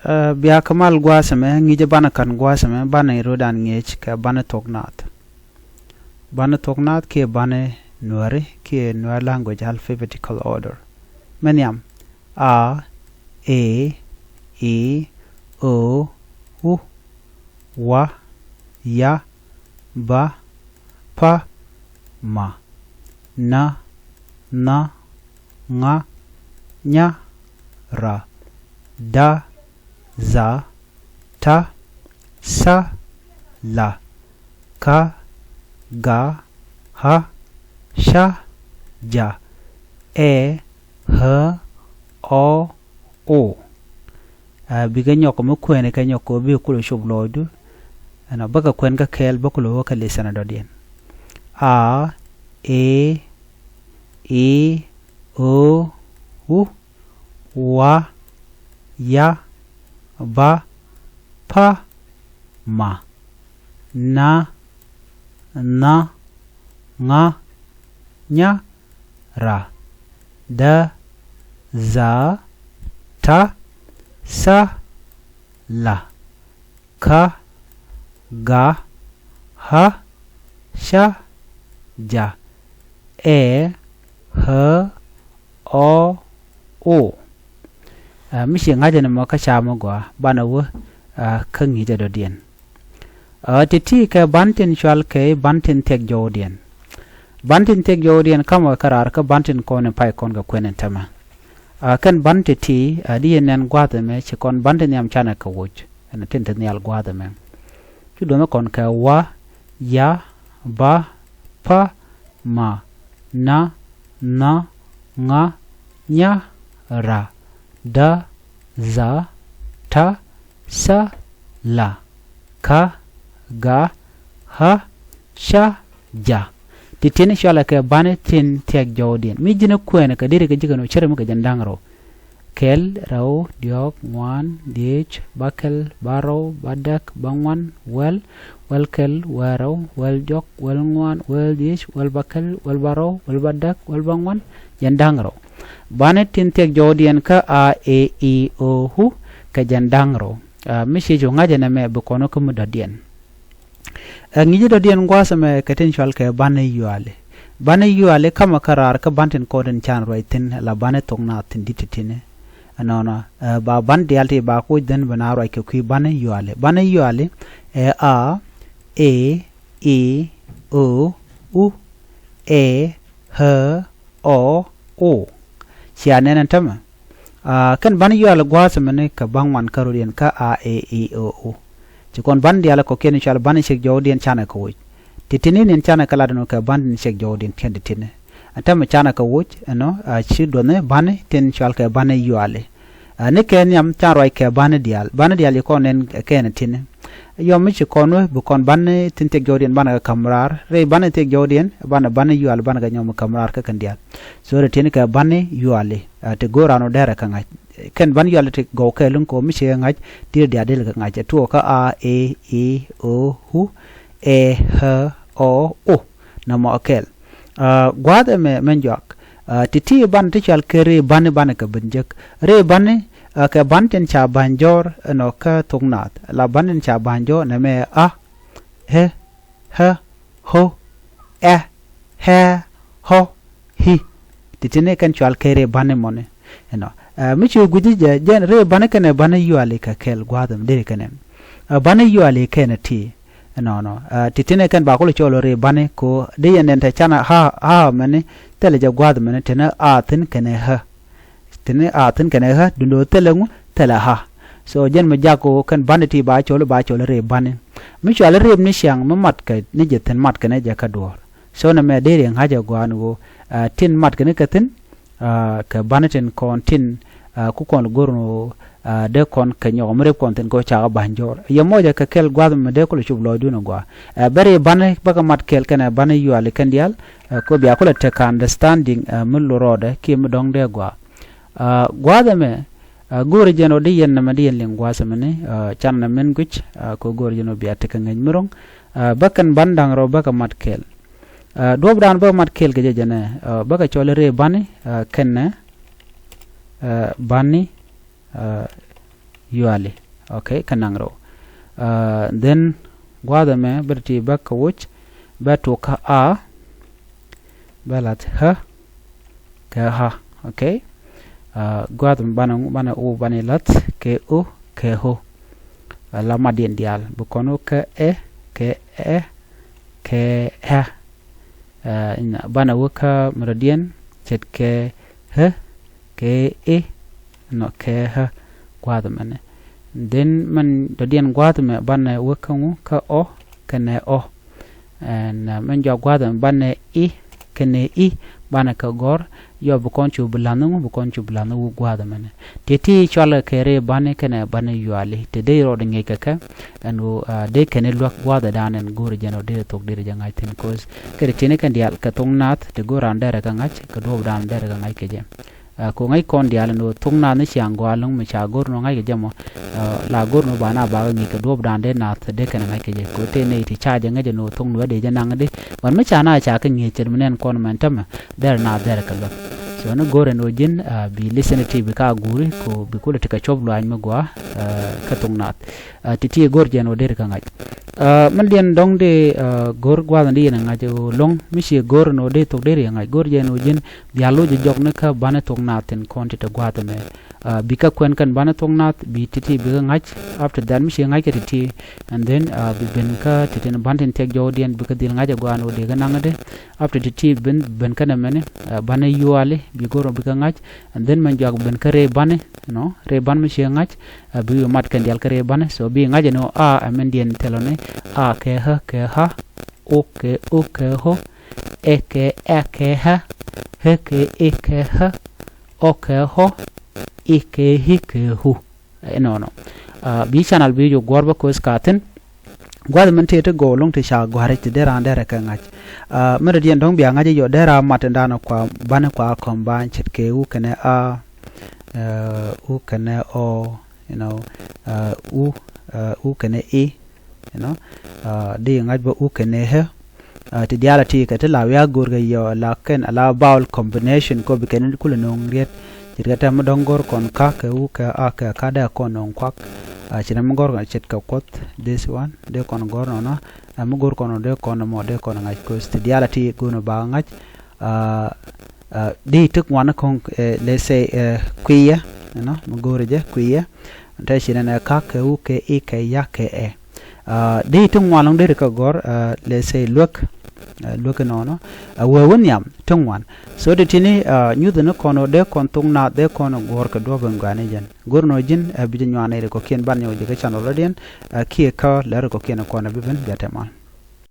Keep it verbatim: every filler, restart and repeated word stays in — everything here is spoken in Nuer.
Ɛ, bia kä mal gua̱a̱th ɛmɛ, ŋi̱i̱cä banɛ ka̱n gua̱a̱th ɛmɛ, banɛ rɔ̱dan ŋi̱eec kɛ banɛ thok naath. Banɛ thok naath kiɛ banɛ nuääri kiɛ Nuer language alphabetical order. Mɛ nhiam: a, e, i, o, u, wa, ya, ba, pa, ma, na, nha, ŋa, nya, ra, da, dha, ta, tha, la, ka, ga, ɣa, ca, ja, ɛ, ɣä, ɔ, o. Ɛ, bikɛ nyɔk mi kuɛɛni kɛ nyɔk kɛ bi kulɛ cop lɔɔcdu. Ɛnɔ bäkɛ kuɛn kä kɛɛl bä kulɛ wä kɛ li̱thɛnɛ dɔ̱diɛn. A, e, i, o, u, wa, ya, ba, pa, ma, na, nha, ŋa, nya, ra, da, dha, ta, tha, la, ka, ga, ɣa, ca, ja, ɛ, ɣä, ɔ, o. Ɛ, mi ci ŋa̱cä ni mɔ kä ca mi gɔaa banɛ wä, ɛ, kä ŋi̱i̱cä dɔ̱diɛn. Ɛ, ti̱ti̱ kɛ ban tin cual kɛ ban tin thiɛk jɔwdiɛn. Ban tin thiɛk jɔwdiɛn kamɛ kä raar kä ban tin kɔn in pay kɔn kɛ kuɛn in tämɛ. Ɛ, kɛn ban ti̱ti̱, ɛ, di yɛn nɛn gua̱a̱th ɛmɛ ci kɔn ban tin nhiam canɛ kɛ woc. Ɛn tin te nhial gua̱a̱th ɛmɛ. Cu duɔ̱mɛ kɔn kɛ wa, ya, ba, pa, ma, na, nha, ŋa, nya, ra, da, dha, ta, tha, la, ka, ga, ɣa, ca, ja. Ti̱ti̱ni cualɛ kɛ bani tin thiɛk jɔwdiɛn. Mi ji̱n kuɛɛni kɛ diri kɛ ji̱ kɛ nu cär mi kɛ jɛn da̱ŋ rɛw. Kɛl, rɛw, diɔ̱k, ŋuan, dhiec, bäkɛl, bärɔw, bädäk, bäŋuan, wäl, wäl kɛl, wäl rɛw, wäl diɔ̱k, wäl ŋuan, wäl dhiec, wäl bäkɛl, wäl bärɔw, wäl bädäk, wäl bäŋuan, jɛn da̱ŋ rɛw. Bani tin thiɛk jɔwdiɛn kä a, e, i, o, u, kɛ jɛn da̱ŋ rɛw. Ɛ, mi ci cu ŋa̱cä nɛmɛ bi kɔn kä mi dɔ̱diɛn. Ɛ, ŋi̱i̱cä dɔ̱diɛn gua̱a̱th ɛmɛ kɛ tin cual kɛ bani yuali. Bani yuali kamɛ kä raar kä ban tin kɔn tin can ruac thi̱n la bani thok naath tin di̱t ti̱ti̱ni. Ɛnɔnɔ, ɛ, ba ban diaal ti ba kuc dhän bi na ruac kɛ kui̱ bani yuali. Bani yuali ɛ a, e, i, o, u, ɛ, ɣä, ɔ, o. Cia nɛn ɛn tämɛ. Aa, kɛn bani yuali gua̱a̱th ɛmɛni kɛ bä ŋuan kä rɔ̱diɛn kä a, e, i, o, u. Ci kɔn bani diaal kɔ̱kiɛn cuali bani ciɛk jɔwdiɛn canɛ kɛ woc. Ti̱ti̱ni niɛn canɛ kɛ lat ɛn ɣöö kɛ bani ciɛk jɔwdiɛn tiɛn ti̱ti̱ni. Ɛn tämɛ canɛ kɛ woc ɛnɔ, aa, ci duɔthni bani tin cual kɛ bani yuali. Aa, ni kɛ nhiam can ruac kɛ bani diaal. Bani diaal ci kɔn nɛn kɛn ti̱ti̱ni. Yɔm mi ci kɔn wä bi kɔn bani tin thiɛk jɔwdiɛn banɛ kɛ ka̱m raar. Rɛy bani thiɛk jɔwdiɛn banɛ bani yuali banɛ kɛ nyɔm ka̱m raar kä kɛn diaal. So rɛ ti̱ti̱ni kɛ bani yuali, aa, ti go̱o̱r raan wä dɛrɛ kɛ ŋa̱c. Kɛn bani yuali ti gɔw kɛɛl in kɔ mi ci kɛ ŋa̱c, ti rɛ diaal dee lɛ kɛ ŋa̱c. Ɛ tuɔɔk kä a, e, i, o, u, ɛ, ɣä, ɔ, o. Nɔmɔ kɛɛl. Aa, gua̱a̱th ɛmɛ mɛn juak. Aa, ti̱ti̱ ban ti cual kɛ rɛy bani banɛ kɛ ben jek. Rɛy bani, aa, kɛ ban tin ca ba̱ny jɔr ɛnɔ kä thok naath. La ban tin ca ba̱ny jɔr nɛmɛ a, e, ɣä, o, ɛ, ɛ, ɔ, i. Ti̱ti̱ni kɛn cual kɛ rɛy bani mɔni. Ɛnɔ. Aa, mi ci gui̱ci jɛ, jɛn rɛy bani kɛnɛ bani yuali kɛ kɛɛl gua̱a̱th ɛmɛ deri kɛnɛ. Aa, bani yuali kɛnɛ ti. Ɛnɔnɔ. Aa, ti̱ti̱ni kɛn ba kulɛ cɔl rɛy bani ko, di yɛn nɛn te canɛ ɣä, ɣä mɛni, thilɛ jɛ gua̱a̱th mɛni, teni a thi̱n kɛnɛ ɣä. Tini a thi̱n kɛnɛ ɣä, duundɛ ɣöö thilɛ ŋu, thilɛ ɣä. So, jɛn mi jak ɣöö kɛn bani ti ba cɔl, ba cɔl rɛy bani. Mi cuali rɛy ni ciaŋ, mi mat kɛ ni jɛ thi̱n, mat kɛ ni jɛ kä duɔ̱ɔ̱r. So, nɛmɛ deri ŋa̱cä gua̱a̱n ɣöö, aa, tin mat kɛ ni kɛ thi̱n, aa, kɛ bani tin kɔn tin, aa, ku kɔn go̱r ni ɣöö, aa, dee kɔn kɛ nyɔk mi rep kɔn thi̱n kɛ ɣöö cakɛ ba̱ny jɔr. Yɛ mɔcɛ kɛ kɛl gua̱a̱th mi dee kulɛ cop lɔcdun ɛ gua̱a̱. Aa, bɛ rɛy bani bä kɛ mat kɛɛl kɛnɛ bani yuali kɛn diaal, aa, kɛ ɣöö bia kulɛ tekɛ understanding, aa, mi lurɔɔdɛ kiɛ mi dɔ̱ŋ dee gua̱a̱. Aa, gua̱a̱th ɛmɛ, aa, go̱o̱rä jɛn ɔ di yɛn nɛmɛ di yɛn liŋ gua̱a̱th ɛmɛni, aa, canɛ mɛn gui̱c, aa, kɛ go̱o̱rä jɛn ɔ bia tekɛ ŋäc mi ro̱ŋ, aa, bä kɛn ban da̱ŋ rɛw bä kɛ mat kɛɛl. Aa, duɔ̱ɔ̱pdan bä kɛ mat kɛɛl kɛ jɛ jɛnɛ, aa, bä kɛ cɔl rɛy bani, aa, kɛnɛ, aa, bani, aa, yuali. Okay, kä naŋ rɛw. Uh, then gua̱a̱th ɛmɛ bɛ ti bä kä wuc bɛ tok kä a bɛ la̱th ɣä kɛ ɣä. Okay. Uh, gua̱a̱th ɛmɛ banɛ ŋu, banɛ u, banɛ la̱th kɛ u kɛ ɣu. Uh, la mat diɛn diaal bi kɔn u kɛ ɛ kɛ ɛ kɛ ɣä. Uh, banɛ wä kä mi rɔ̱diɛn ce̱tkɛ ɣä kɛ i̱ nɔ kɛ ɣä gua̱a̱th ɛmɛnɛ. Then mɛn dɔ̱diɛn gua̱a̱th ɛmɛ banɛ wä kä ŋu, kä ɔ kɛnɛ ɔ. Ɛn, uh, mɛn jɔak gua̱a̱th ɛmɛ banɛ i̱ kɛnɛ i̱ banɛ kɛ gɔ̱r, yɔ bi kɔn cu bi la̱th ni ŋu, bi kɔn cu bi la̱th ni wu gua̱a̱th ɛmɛnɛ. Ti ti cɔalɛ kɛ rɛy bani kɛnɛ bani yuali ti dee rɔɔdɛ ŋi̱eec kɛ kɛ. Ɛn ɣöö, uh, dee kɛn i̱ luäk gua̱a̱th ɛ da̱a̱n ɛn go̱o̱rɛ jɛn ɣöö dee thok dee rɛ jɛ ŋa̱c thi̱n, 'cause kɛ ti ti̱ni kɛn diaal kɛ thok naath ti go̱o̱r raan derɛ kɛ ŋa̱c kɛ duɔ̱ɔ̱p da̱a̱n derɛ kɛ ŋa̱c kɛ jɛ. Uh, kɛ ɣöö ŋäc kɔn diaal ɛn ɣöö thok naath ni ciaŋ gɔaa ɛlɔ̱ŋ mi ca go̱r ɛn ɣöö ŋa̱c kɛ jɛ mɔ. Uh, la go̱r ɛn ɣöö ba na bakɛ ŋi̱i̱c kɛ duɔ̱ɔ̱p da̱a̱n dee naath dee kɛn ɛ ŋa̱c kɛ jɛ kɛ ɣöö tëë nɛy ti ca jɛ ŋäc ɛn ɣöö thok nuɛ dee jɛ naŋ di. But mi ca na ca kɛ ŋi̱eec ce̱t mi nɛn kɔn mɛn tämɛ derɛ naath derɛ kɛ luäk. So ni go̱r ɛn ɣöö ji̱n, uh, bi listening ti bi ka guuri kɛ ɣöö bi kulɛ ti kɛ cop luaany mi gɔaa, uh, kä thok naath. Uh, ti ti go̱r jɛ ɛn ɣöö derɛ kɛ ŋa̱c. Uh, min diɛn dɔ̱ŋ dee, uh, go̱r gua̱a̱th ɛn di yɛn ɛ ŋa̱c ɣöö lo̱ŋ mi ci go̱r ɛn ɣöö dee thok derɛ yɛ ŋa̱c, go̱r jɛ ɛn ɣöö ji̱n bia lo̱c jɔk ni kä banɛ thok naath thi̱n kɔn ti te gua̱a̱th ɛmɛ. Uh, bi kä kuɛn kɛn banɛ thok naath bi ti ti bikɛ ŋa̱c. After that mi ci ŋa̱c kɛ ti ti, and then, uh, bi ben kä ti tin ban tin tɛk jɔwdiɛn bikɛ dhil ŋa̱c ɛ gɔaa ɛn ɣöö dee kɛ naŋ di. After ti ti ben, ben kɛn ɛmɛni, uh, banɛ yuali bi go̱r ɛn ɣöö bikɛ ŋa̱c. And then mɛn jɔak ben kä rɛy bani, you know, rɛy ban mi ci ŋa̱c, uh, bi wi̱i̱ mat kɛn diaal kä rɛy bani. So bi ŋa̱c ɛn ɣöö a, ɛmɛn diɛn thilɔni, a kɛ ɣä kɛ ɣä, o kɛ o kɛ ɣo, ɛ kɛ ɛ kɛ ɣä, ɣä kɛ i̱ kɛ ɣä, ɔ kɛ ɣɔ, i̱ kɛ i̱ kɛ ɣu. Ɛnɔnɔ. Uh, bi channel bi ju guɔ̱r bä ko̱th ka thi̱n. Gua̱th min tëë ti gɔw lo̱ŋ ti ca gua̱ri ti dee raan derɛ kɛ ŋa̱c. Uh, mi rɔ̱diɛn dɔ̱ŋ bia ŋa̱c i̱ yɔ dee raan mat in da̱a̱n kua bani kua kɔm ba ce̱tkɛ u kɛnɛ a, uh, u kɛnɛ ɔ, you know, uh, u, uh, u kɛnɛ i̱, you know, uh, di ŋa̱c bä u kɛnɛ ɣä. Uh, ti diaal a ti kɛ ti la wiak go̱o̱r kɛ yɔ la kɛn a la vowel combination kɔ bi kɛn kulɛ no̱o̱ŋ riet. Ce̱tkɛ tɛm mi dɔ̱ŋ go̱o̱r kɔn ka kɛ u kɛ a kɛ ka dee kɔn no̱o̱ŋ kuak. Uh, ce̱t mi go̱o̱r kɔn ce̱tkɛ kuɔth, this one dee kɔn go̱o̱r nɔnɔ. Uh, mi go̱o̱r kɔn dee kɔn mɔ dee kɔn ŋa̱c, 'cause ti diaal a ti go̱o̱r nɔ ba ŋa̱c. Uh, uh, di ti ŋuan kɔŋ, uh, let's say, uh, kuiyɛ, you know, mi go̱o̱r jɛ kuiyɛ. Te ci nɛn ɛ ka kɛ u kɛ i kɛ ya kɛ ɛ. Uh, di ti ŋuan lɔŋ deri kɛ gɔr, uh, let's say luek, uh, luek nɔnɔ. Uh, wee wä nhiam ti ŋuan. So ti tini, uh, nyuth ni kɔn dee kɔn thok naath dee kɔn gɔr kɛ duɔp in gɔani jɛn. Go̱r nɔ ji̱n, uh, bi jɛ nyuan ni ri kɔkiɛn ban nyɔk jɛ kɛ channel rɔ̱diɛn, uh, kiɛ kä lɛ ri kɔkiɛn kɔn bi ben bia tɛmal.